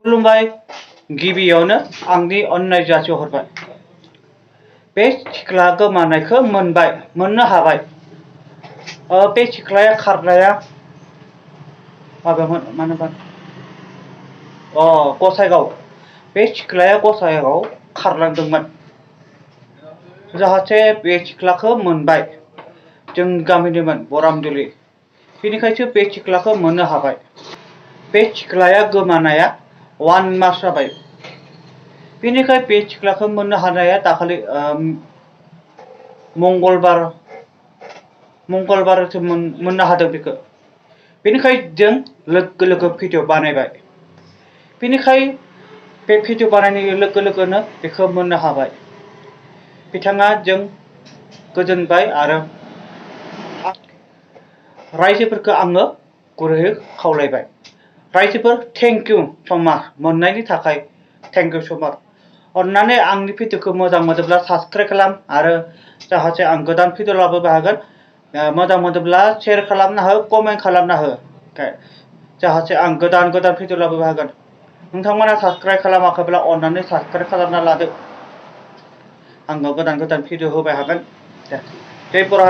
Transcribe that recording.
खुलुमबाय गिबियावनो आंनि अननाय जासिहरबाय। बे सिख्ला गोमानायखौ मोननो हाबाय। बे सिख्लाया खारनाया माबामोन मानोमोन गसाइगाव। बे सिख्लाया गसाइगाव खारलांदोंमोन। जाहाथे बे सिख्लाखौ मोनबाय। जों गामिनिमोन बरामदुलि। बेनिखायसो बे सिख्लाखौ मोननो हाबाय। बे सिख्लाया गोमानाया 1 मास जाबाय। बेनिखाय बे सिख्लाखौ मोननो हानाया दाखालि मंगलबारसो मोननो हादों बेखौ। बेनिखाय जों लोगो भिडिअ बानायबाय। बेनिखाय बे भिडिअ बानायनाय लोगो लोगोनो बेखौ मोननो हाबाय। बिथाङा जों गोजोनबाय आरो रायजोफोरखौ आङो गुरैयै खावलायबाय। रायजोफोर थेंक इउ स माच मोननायनि थाखाय थेंक इउ स माच। अन्नानै आंनि भिडिअखौ मोजां मोनोब्ला साबस्क्राइब खालाम आरो जाहाथे आं गोदान भिडिअ लाबोनो हागोन। मोजां मोनोब्ला शेयार खालामना हो, कमेन्ट खालामना हो जाहाथे आं गोदान भिडिअ लाबोनो हागोन। नोंथांमोना साबस्क्राइब खालामाखैब्ला अन्नानै साबस्क्राइब खालामना लादो। आङो गोदान भिडिअ होबाय हागोन। जय बर' हारि।